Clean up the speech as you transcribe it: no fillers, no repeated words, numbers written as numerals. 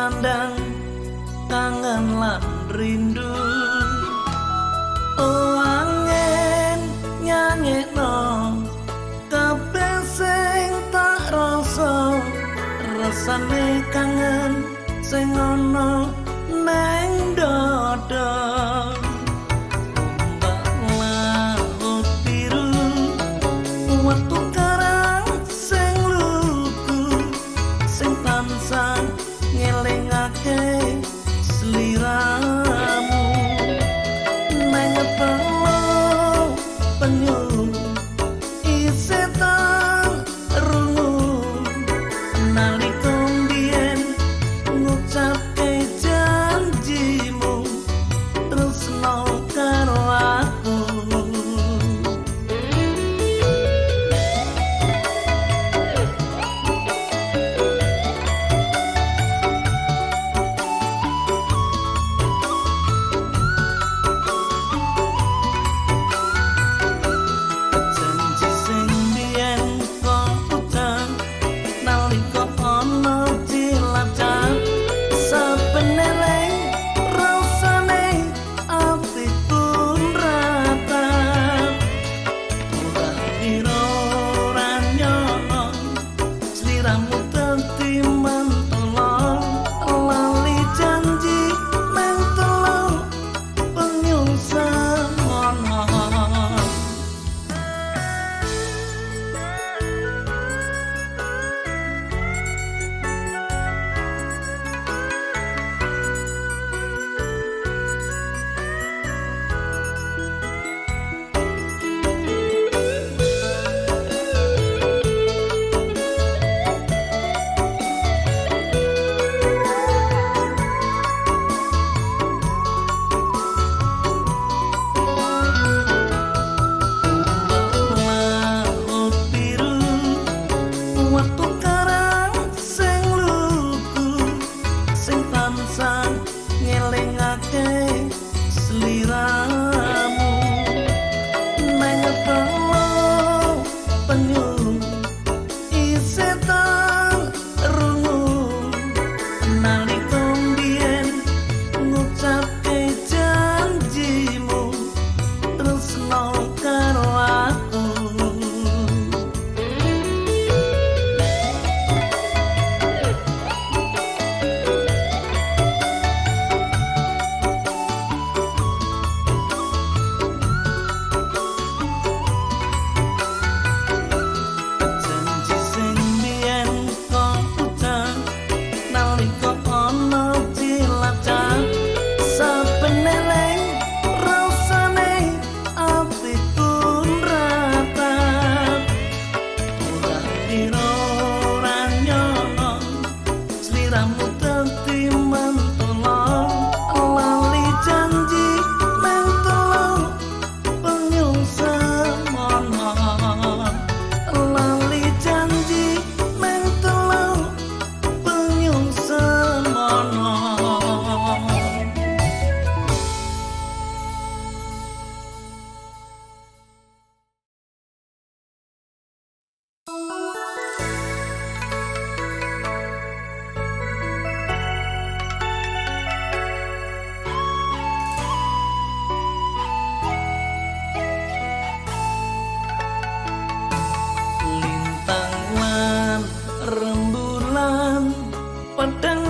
Sandang kangen lan rindu. Oh angin nyanyekno kabeh sing tak rasa, rasane kangen sing ana neng dada. Ombak laut biru watu karang sing lugu sing tansah ngelingake sliramu. Neng teluk penyu isih tak rungu nalika mbiyen ngucapke janjimu tresno karo aku. Janji sing biyen kok ucap nalika ana Cilacap, saben eling rasane atiku nratap. Ora kira ora nyono sliramu dadi mentolo, lali janji nang teluk penyu semono. Laut biru watu karang sing lugu sing tansah ngelingake sliramu. Neng teluk penyu isih tak rungu nalika mbiyen ngucapke janjimu tresno karo aku. Janji sing biyen kok ucap nalika ana Cilacap, saben eling rasane atiku nratap. Ora kira ora nyono sliramu dadi mentolo, lali janji nang teluk penyu semono. Lali janji nang teluk penyu semono. Lintang lan rembulan padang